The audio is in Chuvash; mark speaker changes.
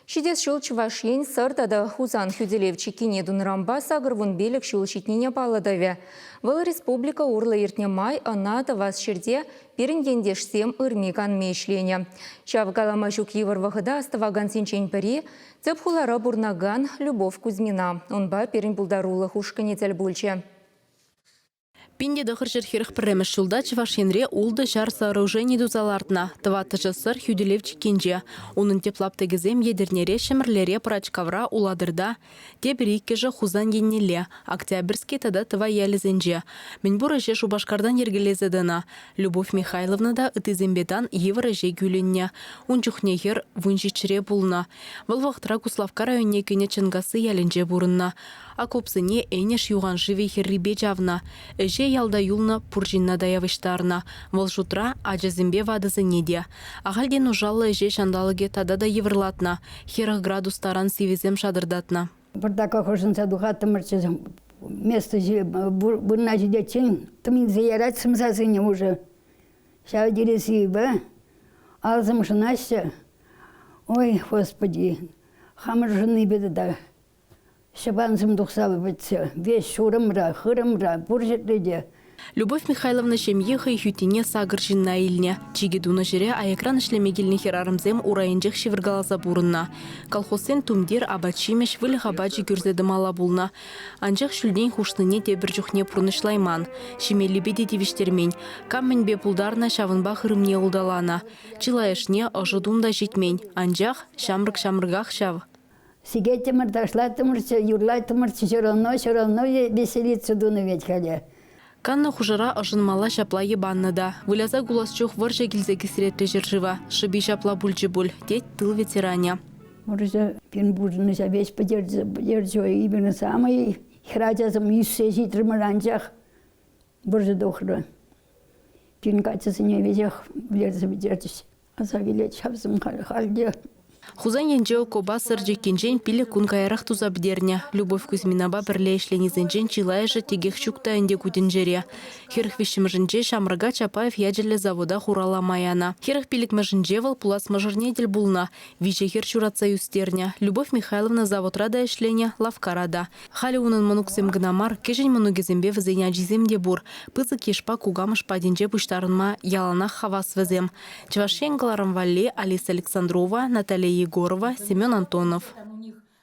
Speaker 1: Ҫитес ҫул Чӑваш Ен Сӑр тата Хусан хӳтӗлев чиккине тунӑранпа 85 ҫул ҫитнине паллӑ тӑвӗ. Вӑл республика урлӑ иртнӗ май ӑна тӑвас ҫӗрте пирӗн ентешсем ырми-канми ӗҫленӗ. Ҫав калама ҫук йывӑр вӑхӑта астӑвакансенчен пӗри тӗп хулара пурӑнакан Любовь Кузьмина. Унпа пирӗн пултарулӑх ушкӑнӗ тӗл пулчӗ.
Speaker 2: 1941 ҫулта Чӑваш Енре ултӑ ҫар сооружени туса лартнӑ, тӑваттӑшӗ Сӑр хӳтӗлев чиккинче. Унӑн тӗп лаптӑкӗсем Етӗрнере, Ҫӗмӗрлере, Пӑрачкавра, Улатӑрта, тепӗр иккӗшӗ Хусан еннелле, Октябрьски тата Тӑвай ялӗсенче. Мӗнпур ӗҫе Шупашкартан йӗркелесе тӑнӑ. Любовь Михайловна та ыттисемпе тан йывӑр ӗҫе кӳлӗннӗ. Ун чухне хӗр 17-ре пулнӑ. Вӑл вӑхӑтра Куславкка районне кӗнӗ Чӑнкасси ялӗнче пурӑннӑ. Окопсене Энӗш юханшывӗ хӗррипе чавнӑ. Ӗҫе ялта юлнӑ пур ҫынна та явӑҫтарнӑ. Вӑл шутра ачасемпе ватӑсене те. Ахальтен нушаллӑ ӗҫе ҫанталӑкӗ тата та йывӑрлатнӑ. 40 градус таран сивӗсем шатӑртатнӑ.
Speaker 3: Пӑртака хӑшӑнса тухаттӑмӑрччӗ. Место вырӑна ҫитиччен тӑм илсе ярать сӑмсасене уже. Ҫав тери сивӗ. Алсӑм шӑнаҫҫӗ. Ой, Господи, хамӑр шӑннипе тата Ҫӑпансем тухса пӗтсе веҫ ҫурӑмра, хырӑмра, пур ҫӗрте те.
Speaker 2: Любовь Михайловна ҫемйи хӑй хӳттине сакӑр ҫынна илнӗ. Чикӗ тунӑ ҫӗре аякран ӗҫлеме килнӗ хӗрарӑмсем урайӗнчех ҫывӑркаласа пурӑннӑ. Колхозсен тумтир, апат-ҫимӗҫ, выльӑх апачӗ кӳрсе тӑмалла пулнӑ. Анчах ҫӳлтен хушнине тепӗр чухне пурнӑҫлайман. Ҫимеллипе те тивӗҫтермен. Кам мӗнпе пултарнӑ, ҫавӑнпа хырӑмне улталанӑ. Чылайӑшне ӑшӑ тум та ҫитмен. Анчах ҫамрӑк ҫамрӑках ҫав.
Speaker 3: Сикеттӗмӗр, ташлаттӑмӑрччӗ, юрлаттӑмӑрччӗ, все равно веселиться тунӑ вӗт халӗ.
Speaker 2: Каннӑ хушӑра ӑшӑнмалла ҫапла йӑпаннӑ та. Выляса кулас чух вӑрҫӑ килсе кисретрӗ ҫӗршыва. Шӑпи ҫапла пулчӗ пуль, тет тыл ветеранӗ.
Speaker 3: Вӑрҫӑ пирӗн пурнӑҫа веҫ пӗтерчӗ, пӗтерчӗ. Именно самый хӗрачасем ӳссе ҫитрӗмӗр, анчах вӑрҫӑ тухрӗ. Пирӗн каччӑсене веҫех вӗлерсе пӗтерчӗҫ. Аса килет ҫавсем халь те.
Speaker 2: Хусан енче окопа Сӑр чиккинчен 5 кун каярах туса пӗтернӗ. Любовь Кузьминапа пӗрле ӗҫленисенчен чылайӑшӗ текех ҫук та ӗнтӗ ку тӗнчере. 43-мӗшӗнче ҫамрӑка Чапаев ячӗллӗ завода хураллама янӑ. 45-мӗшӗнче вӑл пулас мӑшӑрне тӗл пулнӑ. Виҫӗ хӗр ҫуратса ӳстернӗ. Любовь Михайловна заводра та ӗҫленӗ, лавккара та. Халӗ унӑн мӑнуксем кӑна мар, кӗҫӗн мӑнукӗсемпе вӗсен ачисем те пур. Пысӑк йышпа кукамӑш патӗнче пуҫтарӑнма яланах хавас вӗсем. Чӑваш Ен кӑларӑм валли Алиса Александрова, Наталья Егорова, Семен Антонов.